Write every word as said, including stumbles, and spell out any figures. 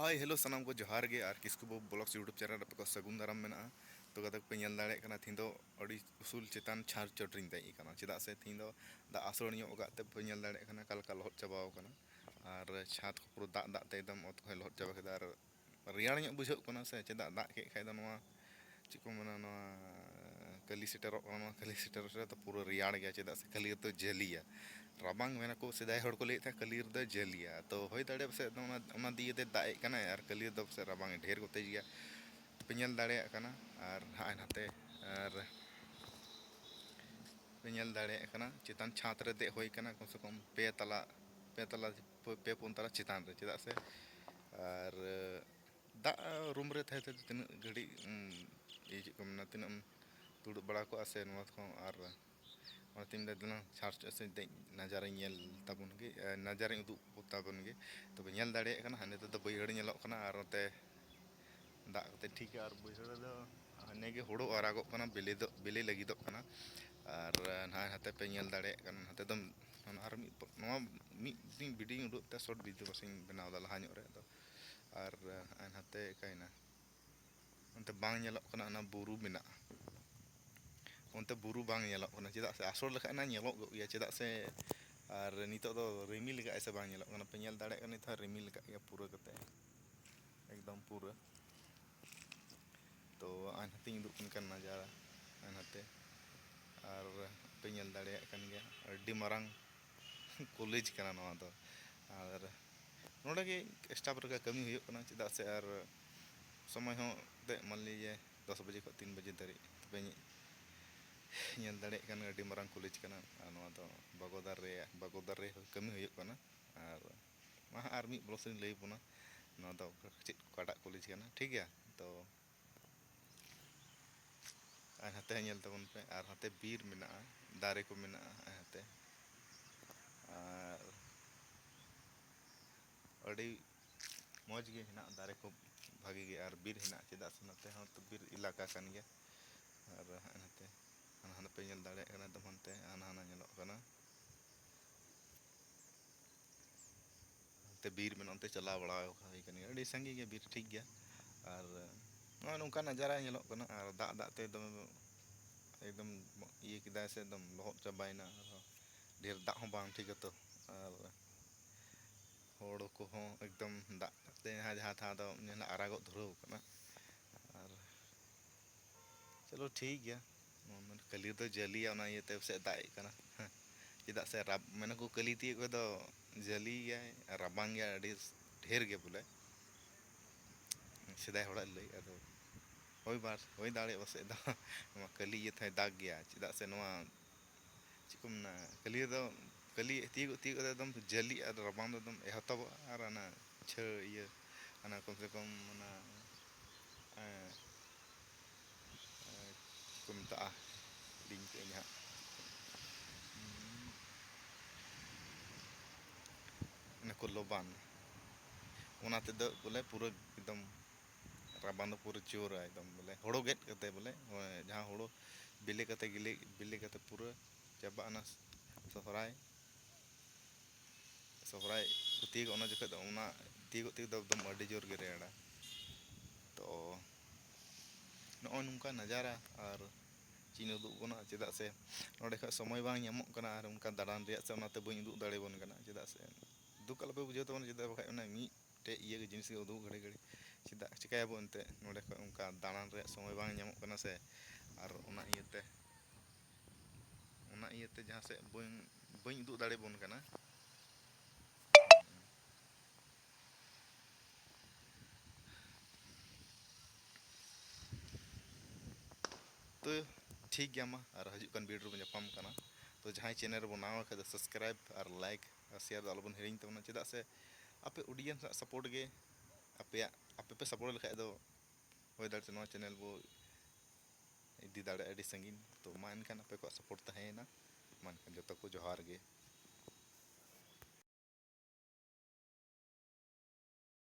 ᱦᱟᱭ, hello, ᱥᱟᱱᱟᱢ ᱠᱚ ᱡᱚᱦᱟᱨ ᱜᱮ᱾ ᱟᱨ ᱠᱤᱥᱠᱩ ᱵᱟᱹᱵᱩ ᱵᱞᱚᱜᱥ YouTube ᱪᱮᱱᱮᱞ ᱨᱮ ᱟᱯᱮ ᱠᱚ ᱥᱟᱹᱜᱩᱱ ᱫᱟᱨᱟᱢ ᱢᱮᱱᱟᱜᱼᱟ᱾ ᱛᱚ ᱜᱟᱛᱮ ᱠᱚᱯᱮ ᱧᱮᱞ ᱫᱟᱲᱮᱭᱟᱜ ᱠᱟᱱᱟ, ᱛᱮᱦᱮᱧ ᱫᱚ ᱟᱹᱰᱤ ᱩᱥᱩᱞ ᱪᱮᱛᱟᱱ ᱪᱷᱟᱨ ᱪᱚᱴ ᱨᱤᱧ ᱫᱮᱡ ᱟᱠᱟᱱᱟ᱾ ᱪᱮᱫᱟᱜ ᱥᱮ ᱛᱮᱦᱮᱧ ᱫᱚ ᱫᱟᱜ ᱟᱥᱚᱲ ᱧᱚᱜ ᱟᱠᱟᱫ ᱛᱮ ᱯᱮ ᱧᱮᱞ ᱫᱟᱲᱮᱭᱟᱜ ᱠᱟᱱᱟ, ᱚᱠᱟ ᱞᱮᱠᱟ ᱞᱚᱦᱚᱫ ᱪᱟᱵᱟᱣ ᱟᱠᱟᱱᱟ᱾ ᱟᱨ ᱪᱷᱟᱫᱽ ᱠᱚ ᱯᱩᱨᱟᱹ ᱫᱟᱜ ᱫᱟᱜ ᱛᱮ ᱮᱠᱫᱚᱢ ᱚᱛ ᱠᱚᱦᱚᱸᱭ ᱞᱚᱦᱚᱫ ᱪᱟᱵᱟ ᱠᱮᱫᱟ᱾ ᱟᱨ ᱨᱮᱭᱟᱲ ᱧᱚᱜ ᱵᱩᱡᱷᱟᱹᱜ ᱠᱟᱱᱟ ᱥᱮ, ᱪᱮᱫᱟᱜ ᱫᱟᱜ ᱠᱮᱫ ᱠᱷᱟᱡ ᱫᱚ ᱱᱚᱣᱟ ᱪᱮᱫ ᱠᱚ ᱢᱮᱱᱟ, ᱱᱚᱣᱟ ᱠᱟᱹᱞᱤ ᱥᱮᱴᱮᱨᱚᱜ ᱠᱟᱱᱟ᱾ ᱱᱚᱣᱟ ᱠᱟᱹᱞᱤ ᱥᱮᱴᱮᱨ ᱨᱮ ᱫᱚ ᱯᱩᱨᱟᱹ ᱨᱮᱭᱟᱲ ᱜᱮᱭᱟ, ᱪᱮᱫᱟᱜ ᱥᱮ ᱠᱟᱹᱞᱤ ᱨᱮᱫᱚ ᱡᱷᱟᱹᱞᱤᱭᱟ᱾ ᱨᱟᱵᱟᱝ ᱢᱮᱱᱟ ᱠᱚ, ᱥᱮᱫᱟᱭ ᱦᱚᱲ ᱠᱚ ᱞᱟᱹᱭᱮᱫ ᱛᱟᱦᱮᱸᱫ ᱠᱟᱹᱞᱤ ᱨᱮᱫᱚ ᱡᱷᱟᱹᱞᱤᱭᱟ᱾ ᱛᱚ ᱦᱩᱭ ᱫᱟᱲᱮᱭᱟᱜᱼᱟ ᱯᱟᱥᱮᱡ ᱫᱚ ᱚᱱᱟ, ᱚᱱᱟ ᱫᱤᱭᱮ ᱛᱮ ᱫᱟᱜ ᱮᱫ ᱠᱟᱱᱟᱭ, ᱟᱨ ᱠᱟᱹᱞᱤ ᱨᱮᱫᱚ ᱯᱟᱥᱮᱡ ᱨᱟᱵᱟᱝ ᱰᱷᱮᱨ ᱠᱚᱛᱮ ᱜᱮᱭᱟ᱾ ᱯᱮ ᱧᱮᱞ ᱫᱟᱲᱮᱭᱟᱜ ᱠᱟᱱᱟ᱾ ᱟᱨ ᱦᱟᱸᱜᱼᱟᱭ ᱱᱟᱛᱮ, ᱟᱨ ᱯᱮ ᱧᱮᱞ ᱫᱟᱲᱮᱭᱟᱜ ᱠᱟᱱᱟ, ᱪᱮᱛᱟᱱ ᱪᱷᱟᱸᱫᱽ ᱨᱮ ᱫᱮᱡ ᱦᱩᱭ ᱠᱟᱱᱟ, ᱠᱚᱢ ᱥᱮ ᱠᱚᱢ ᱯᱮ ᱛᱟᱞᱟ, ᱯᱮ ᱛᱟᱞᱟ, ᱯᱮ ᱯᱩᱱ ᱛᱟᱞᱟ ᱪᱮᱛᱟᱱ ᱨᱮ᱾ ᱪᱮᱫᱟᱜ ᱥᱮ ᱟᱨ ᱫᱟᱜ ᱨᱩᱢ ᱨᱮ ᱛᱟᱦᱮᱸ ᱛᱟᱦᱮᱸ ᱛᱮ ᱛᱤᱱᱟᱹᱜ ᱜᱷᱟᱹᱲᱤᱡ, ᱩᱢ, ᱤᱭᱟᱹ ᱪᱮᱫ ᱠᱚ ᱢᱮᱱᱟ, ᱛᱤᱱᱟᱹᱜ ᱮᱢ ᱫᱩᱲᱩᱵ ᱵᱟᱲᱟ ᱠᱚᱜᱼᱟ ᱥᱮ ᱱᱚᱣᱟ ᱠᱚᱦᱚᱸ᱾ ᱟᱨ ᱚᱱᱟᱛᱮᱧ ᱢᱮᱱᱫᱟ, ᱫᱮᱞᱟ ᱪᱷᱟᱨᱪ ᱥᱮᱫ ᱫᱮᱡ ᱱᱟᱡᱟᱨᱟᱧ ᱧᱮᱞ ᱛᱟᱵᱚᱱ ᱜᱮ, ᱮ, ᱱᱟᱡᱟᱨᱟᱧ ᱩᱫᱩᱜ ᱛᱟᱵᱚᱱ ᱜᱮ᱾ ᱛᱚᱵᱮ ᱧᱮᱞ ᱫᱟᱲᱮᱭᱟᱜ ᱠᱟᱱᱟ, ᱦᱟᱸᱜ ᱱᱤᱛᱚᱜ ᱫᱚ ᱵᱟᱹᱭᱦᱟᱹᱲ ᱧᱮᱞᱚᱜ ᱠᱟᱱᱟ᱾ ᱟᱨ ᱱᱚᱛᱮ ᱫᱟᱜ ᱠᱟᱛᱮ ᱴᱷᱤᱠ ᱜᱮᱭᱟ᱾ ᱟᱨ ᱵᱟᱹᱭᱦᱟᱹᱲ ᱨᱮᱫᱚ ᱦᱟᱱᱮ ᱜᱮ ᱦᱳᱲᱳ ᱟᱨᱟᱜᱚᱜ ᱠᱟᱱᱟ, ᱵᱮᱞᱮ ᱫᱚ, ᱵᱮᱞᱮ ᱞᱟᱹᱜᱤᱫᱚᱜ ᱠᱟᱱᱟ᱾ ᱟᱨ ᱱᱟᱦᱟᱜ ᱱᱟᱛᱮ ᱯᱮ ᱧᱮᱞ ᱫᱟᱲᱮᱭᱟᱜ ᱠᱟᱱᱟ, ᱱᱚᱛᱮ ᱫᱚ ᱚᱱᱟ ᱟᱨ ᱢᱤᱫ ᱯᱚ-, ᱱᱚᱣᱟ ᱢᱤᱫ ᱫᱤᱱ ᱵᱷᱤᱰᱤᱭᱳᱧ ᱩᱰᱩᱠ ᱛᱮ, ᱥᱚᱨᱴ ᱵᱷᱤᱰᱤᱭᱳ ᱯᱟᱥᱮᱧ ᱵᱮᱱᱟᱣ ᱮᱫᱟ ᱞᱟᱦᱟ ᱧᱚᱜ ᱨᱮ᱾ ᱟᱫᱚ ᱟᱨ ᱱᱟᱦᱟᱜ ᱱᱟᱛᱮ ᱮᱠᱟᱭᱱᱟ, ᱚᱱᱛᱮ ᱵᱟᱝ ᱧᱮᱞᱚᱜ ᱠᱟᱱᱟ, ᱚᱱᱟ ᱵᱩᱨᱩ ᱢᱮᱱᱟᱜᱼᱟ᱾ ᱚᱱᱛᱮ ᱵᱩᱨᱩ ᱵᱟᱝ ᱧᱮᱞᱚᱜ ᱠᱟᱱᱟ, ᱪᱮᱫᱟᱜ ᱥᱮ ᱟᱥᱚᱲ ᱞᱮᱠᱷᱟᱡ ᱚᱱᱟ ᱧᱮᱞᱚᱜᱚᱜ ᱜᱮᱭᱟ᱾ ᱪᱮᱫᱟᱜ ᱥᱮ ᱟᱨ ᱱᱤᱛᱚᱜ ᱫᱚ ᱨᱤᱢᱤᱞ ᱠᱟᱜᱼᱟᱭ ᱥᱮ ᱵᱟᱝ ᱧᱮᱞᱚᱜ ᱠᱟᱱᱟ, ᱯᱮ ᱧᱮᱞ ᱫᱟᱲᱮᱭᱟᱜ ᱠᱟᱱᱟ, ᱱᱤᱛ ᱦᱚᱸ ᱨᱤᱢᱤᱞ ᱠᱟᱜ ᱜᱮᱭᱟ ᱯᱩᱨᱟᱹ ᱠᱟᱛᱮ, ᱮᱠᱫᱚᱢ ᱯᱩᱨᱟᱹ᱾ ᱛᱚ ᱟᱭ ᱱᱟᱛᱮᱧ ᱩᱫᱩᱜ ᱠᱟᱱ ᱠᱟᱱ ᱱᱟᱡᱟᱨᱟ, ᱟᱭ ᱱᱟᱛᱮ᱾ ᱟᱨ ᱯᱮ ᱧᱮᱞ ᱫᱟᱲᱮᱭᱟᱜ ᱠᱟᱱ ᱜᱮᱭᱟ, ᱟᱹᱰᱤ ᱢᱟᱨᱟᱝ ᱠᱚᱞᱮᱡᱽ ᱠᱟᱱᱟ ᱱᱚᱣᱟ ᱫᱚ᱾ ᱟᱨ ᱱᱚᱰᱮ ᱜᱮ ᱥᱴᱟᱯ ᱞᱮᱠᱟ ᱠᱟᱹᱢᱤ ᱦᱩᱭᱩᱜ ᱠᱟᱱᱟ, ᱪᱮᱫᱟᱜ ᱥᱮ ᱟᱨ ᱥᱚᱢᱚᱭ ᱦᱚᱸ ᱮᱱᱛᱮᱫ ᱢᱟᱱ ᱞᱤᱡᱤᱭᱮ ᱫᱚᱥ ᱵᱟᱡᱮ ᱠᱷᱚᱱ ᱛᱤᱱ ᱵᱟᱡᱮ ᱫᱷᱟᱹᱨᱤᱡ᱾ ᱛᱚᱵᱮ ᱧᱮᱞ ᱫᱟᱲᱮᱭᱟᱜ ᱠᱟᱱ ᱟᱹᱰᱤ ᱢᱟᱨᱟᱝ ᱠᱚᱞᱮᱡᱽ ᱠᱟᱱᱟ᱾ ᱟᱨ ᱱᱚᱣᱟ ᱫᱚ ᱵᱟᱜᱚᱫᱟᱨ ᱨᱮ, ᱵᱟᱜᱚᱫᱟᱨ ᱨᱮ ᱠᱟᱹᱢᱤ ᱦᱩᱭᱩᱜ ᱠᱟᱱᱟ᱾ ᱟᱨ ᱢᱟ ᱦᱟᱸᱜ ᱟᱨ ᱢᱤᱫ ᱵᱞᱚᱜ ᱥᱮᱫ ᱤᱧ ᱞᱟᱹᱭ ᱟᱵᱚᱱᱟ, ᱱᱚᱣᱟ ᱫᱚ ᱪᱮᱫ, ᱚᱠᱟᱴᱟᱜ ᱠᱚᱞᱮᱡᱽ ᱠᱟᱱᱟ, ᱴᱷᱤᱠ ᱜᱮᱭᱟ᱾ ᱛᱚ ᱟᱨ ᱦᱟᱱᱛᱮ ᱦᱚᱸ ᱧᱮᱞ ᱛᱟᱵᱚᱱ ᱯᱮ, ᱟᱨ ᱦᱟᱱᱛᱮ ᱵᱤᱨ ᱢᱮᱱᱟᱜᱼᱟ, ᱫᱟᱨᱮ ᱠᱚ ᱢᱮᱱᱟᱜᱼᱟ, ᱟᱨ ᱦᱟᱱᱛᱮ ᱟᱨ ᱟᱹᱰᱤ ᱢᱚᱡᱽ ᱜᱮ ᱦᱮᱱᱟᱜᱼᱟ, ᱫᱟᱨᱮ ᱠᱚ ᱵᱷᱟᱜᱮ ᱜᱮ, ᱟᱨ ᱵᱤᱨ ᱦᱮᱱᱟᱜᱼᱟ, ᱪᱮᱫᱟᱜ ᱥᱮ ᱱᱚᱛᱮ ᱦᱚᱸ ᱛᱚ ᱵᱤᱨ ᱮᱞᱟᱠᱟ ᱠᱟᱱ ᱜᱮᱭᱟ᱾ ᱟᱨ ᱦᱟᱱᱛᱮ ᱦᱟᱱᱟ ᱦᱟᱱᱟ ᱯᱮ ᱧᱮᱞ ᱫᱟᱲᱮᱭᱟᱜ ᱠᱟᱱᱟ, ᱮᱠᱫᱚᱢ ᱦᱟᱱᱛᱮ ᱦᱟᱱᱟ ᱦᱟᱱᱟ ᱧᱮᱞᱚᱜ ᱠᱟᱱᱟ᱾ ᱛᱮ ᱵᱤᱨ ᱢᱮᱱᱟᱜᱼᱟ, ᱚᱱᱛᱮ ᱪᱟᱞᱟᱣ ᱵᱟᱲᱟ ᱦᱩᱭ ᱠᱟᱱ ᱜᱮᱭᱟ, ᱟᱹᱰᱤ ᱥᱟᱺᱜᱤᱧ ᱜᱮᱭᱟ ᱵᱤᱨ, ᱴᱷᱤᱠ ᱜᱮᱭᱟ᱾ ᱟᱨ ᱱᱚᱜᱼᱚᱭ ᱱᱚᱝᱠᱟ ᱱᱟᱡᱟᱨᱟ ᱧᱮᱞᱚᱜ ᱠᱟᱱᱟ, ᱟᱨ ᱫᱟᱜ ᱫᱟᱜ ᱛᱮ ᱮᱠᱫᱚᱢ, ᱮᱠᱫᱚᱢ ᱤᱭᱟᱹ ᱠᱮᱫᱟᱭ ᱥᱮ, ᱮᱠᱫᱚᱢ ᱞᱚᱦᱚᱫ ᱪᱟᱵᱟᱭᱮᱱᱟ, ᱟᱨᱦᱚᱸ ᱰᱷᱮᱨ ᱫᱟᱜ ᱦᱚᱸ ᱵᱟᱝ ᱴᱷᱤᱠ ᱟᱛᱚ, ᱟᱨ ᱦᱳᱲᱳ ᱠᱚᱦᱚᱸ ᱮᱠᱫᱚᱢ ᱫᱟᱜ ᱛᱮ ᱡᱟᱦᱟᱸ, ᱡᱟᱦᱟᱸ ᱛᱷᱟᱣ ᱫᱚ ᱧᱮᱞ ᱟᱨᱟᱜᱚᱜ ᱫᱷᱩᱨᱟᱹᱣ ᱠᱟᱱᱟ᱾ ᱟᱨ ᱪᱚᱞᱚ ᱴᱷᱤᱠ ᱜᱮᱭᱟ, ᱱᱚᱣᱟ ᱢᱮᱱ ᱠᱟᱹᱞᱤ ᱫᱚ ᱡᱟᱹᱞᱤᱭᱟ, ᱚᱱᱟ ᱤᱭᱟᱹᱛᱮ ᱯᱟᱥᱮᱡ ᱫᱟᱜ ᱮᱫ ᱠᱟᱱᱟ᱾ ᱪᱮᱫᱟᱜ ᱥᱮ ᱨᱟᱵ-, ᱢᱮᱱᱟ ᱠᱚ ᱠᱟᱹᱞᱤ ᱛᱤᱭᱳᱜ ᱠᱚᱫᱚ ᱡᱟᱹᱞᱤ ᱜᱮᱭᱟᱭ, ᱨᱟᱵᱟᱝ ᱜᱮᱭᱟᱭ ᱟᱹᱰᱤ ᱰᱷᱮᱨ ᱜᱮ ᱵᱚᱞᱮ, ᱥᱮᱫᱟᱭ ᱦᱚᱲᱟᱜ ᱞᱟᱹᱭ᱾ ᱟᱫᱚ ᱦᱳᱭ ᱵᱟᱨ, ᱦᱳᱭ ᱫᱟᱲᱮᱭᱟᱜᱼᱟ ᱯᱟᱥᱮᱡ ᱫᱚ ᱱᱚᱣᱟ ᱠᱟᱹᱞᱤ ᱤᱭᱟᱹ ᱛᱮᱦᱚᱸᱭ ᱫᱟᱜᱽ ᱜᱮᱭᱟ, ᱪᱮᱫᱟᱜ ᱥᱮ ᱱᱚᱣᱟ ᱪᱮᱫ ᱠᱚ ᱢᱮᱱᱟ, ᱠᱟᱹᱞᱤ ᱨᱮᱫᱚ, ᱠᱟᱹᱞᱤ ᱛᱤᱭᱳᱜ, ᱛᱤᱭᱳᱜ ᱠᱟᱛᱮ ᱮᱠᱫᱚᱢ ᱡᱟᱹᱞᱤᱜᱼᱟ, ᱨᱟᱵᱟᱝ ᱫᱚ ᱮᱠᱫᱚᱢ ᱮᱦᱚᱵᱚᱜᱼᱟ᱾ ᱟᱨ ᱚᱱᱟ ᱪᱷᱟᱹ ᱤᱭᱟᱹ, ᱚᱱᱟ ᱠᱚᱢ ᱥᱮ ᱠᱚᱢ ᱚᱱᱟ, ᱮᱸ, ᱮᱸ, ᱪᱮᱫ ᱠᱚ ᱢᱮᱛᱟᱜᱼᱟ, ᱦᱤᱲᱤᱧ ᱠᱮᱫᱟᱹᱧ ᱦᱟᱸᱜ, ᱚᱱᱟ ᱠᱚ ᱞᱚᱵᱟᱱ, ᱚᱱᱟ ᱛᱮᱫᱚ ᱵᱚᱞᱮ ᱯᱩᱨᱟᱹ ᱮᱠᱫᱚᱢ ᱨᱟᱵᱟᱝ ᱫᱚ ᱯᱩᱨᱟᱹ ᱡᱳᱨᱟ ᱮᱠᱫᱚᱢ ᱵᱚᱞᱮ, ᱦᱳᱲᱳ ᱜᱮᱫ ᱠᱟᱛᱮ ᱵᱚᱞᱮ, ᱡᱟᱦᱟᱸ ᱦᱳᱲᱳ ᱵᱤᱞᱤ ᱠᱟᱛᱮ, ᱜᱮᱞᱮ, ᱵᱤᱞᱤ ᱠᱟᱛᱮ ᱯᱩᱨᱟᱹ ᱪᱟᱵᱟᱜᱼᱟ ᱚᱱᱟ ᱥᱚᱦᱨᱟᱭ, ᱥᱚᱦᱨᱟᱭ ᱠᱚ ᱛᱤᱭᱳᱜᱚᱜ, ᱚᱱᱟ ᱡᱚᱠᱷᱚᱱ ᱫᱚ, ᱚᱱᱟ ᱛᱤᱭᱳᱜᱚᱜ ᱛᱮᱜᱮ ᱫᱚ ᱮᱠᱫᱚᱢ ᱟᱹᱰᱤ ᱡᱳᱨ ᱜᱮ ᱨᱮᱭᱟᱲᱟ᱾ ᱛᱚ ᱱᱚᱜᱼᱚᱭ ᱱᱚᱝᱠᱟ ᱱᱟᱡᱟᱨᱟ, ᱟᱨ ᱪᱮᱫ ᱤᱧ ᱩᱫᱩᱜ ᱵᱚᱱᱟ, ᱪᱮᱫᱟᱜ ᱥᱮ ᱱᱚᱸᱰᱮ ᱠᱷᱚᱱ ᱥᱚᱢᱚᱭ ᱵᱟᱝ ᱧᱟᱢᱚᱜ ᱠᱟᱱᱟ, ᱟᱨ ᱚᱱᱠᱟ ᱫᱟᱬᱟᱱ ᱨᱮᱭᱟᱜ ᱥᱮ ᱚᱱᱟᱛᱮ ᱵᱟᱹᱧ ᱩᱫᱩᱜ ᱫᱟᱲᱮᱭᱟᱵᱚᱱ ᱠᱟᱱᱟ᱾ ᱪᱮᱫᱟᱜ ᱥᱮ ᱫᱩᱠ ᱟᱞᱚᱯᱮ ᱵᱩᱡᱷᱟᱹᱣ ᱛᱟᱵᱚᱱᱟ, ᱪᱮᱫᱟᱜ ᱵᱟᱠᱷᱟᱡ ᱚᱱᱟ ᱢᱤᱫᱴᱮᱡ ᱤᱭᱟᱹ ᱜᱮ ᱡᱤᱱᱤᱥ ᱜᱮ ᱩᱫᱩᱜ ᱜᱷᱟᱹᱲᱤ ᱜᱷᱟᱹᱲᱤ, ᱪᱮᱫᱟᱜ ᱪᱤᱠᱟᱹᱭᱟᱵᱚ ᱮᱱᱛᱮᱫ, ᱱᱚᱸᱰᱮ ᱠᱷᱚᱱ ᱚᱱᱠᱟ ᱫᱟᱬᱟᱱ ᱨᱮᱭᱟᱜ ᱥᱚᱢᱚᱭ ᱵᱟᱝ ᱧᱟᱢᱚᱜ ᱠᱟᱱᱟ ᱥᱮ, ᱟᱨ ᱚᱱᱟ ᱤᱭᱟᱹᱛᱮ, ᱚᱱᱟ ᱤᱭᱟᱹᱛᱮ ᱡᱟᱦᱟᱸ ᱥᱮᱫ ᱵᱟᱹᱧ, ᱵᱟᱹᱧ ᱩᱫᱩᱜ ᱫᱟᱲᱮᱭᱟᱵᱚᱱ ᱠᱟᱱᱟ᱾ ᱛᱚ ᱴᱷᱤᱠ ᱜᱮᱭᱟ, ᱢᱟ ᱟᱨ ᱦᱤᱡᱩᱜ ᱠᱟᱱ video ᱨᱮᱵᱚᱱ ᱧᱟᱯᱟᱢ ᱠᱟᱱᱟ᱾ ᱛᱚ ᱡᱟᱦᱟᱸᱭ channel ᱨᱮᱵᱚᱱ ᱱᱟᱣᱟ ᱠᱷᱟᱡ ᱫᱚ subscribe ᱟᱨ like ᱟᱨ share ᱫᱚ ᱟᱞᱚᱵᱚᱱ ᱦᱤᱲᱤᱧ ᱛᱟᱵᱚᱱᱟ, ᱪᱮᱫᱟᱜ ᱥᱮ ᱟᱯᱮ audience ᱨᱮᱱᱟᱜ support ᱜᱮ, ᱟᱯᱮᱭᱟᱜ, ᱟᱯᱮ ᱯᱮ support ᱞᱮᱠᱷᱟᱡ ᱫᱚ ᱦᱩᱭ ᱫᱟᱲᱮᱭᱟᱜᱼᱟ ᱱᱚᱣᱟ channel ᱵᱚ ᱤᱫᱤ ᱫᱟᱲᱮᱭᱟᱜᱼᱟ ᱟᱹᱰᱤ ᱥᱟᱺᱜᱤᱧ᱾ ᱛᱚ ᱢᱟ ᱮᱱᱠᱷᱟᱱ ᱟᱯᱮ ᱠᱚᱣᱟᱜ support ᱛᱟᱦᱮᱸᱭᱮᱱᱟ᱾ ᱢᱟ ᱮᱱᱠᱷᱟᱱ ᱡᱚᱛᱚ ᱠᱚ ᱡᱚᱦᱟᱨ ᱜᱮ᱾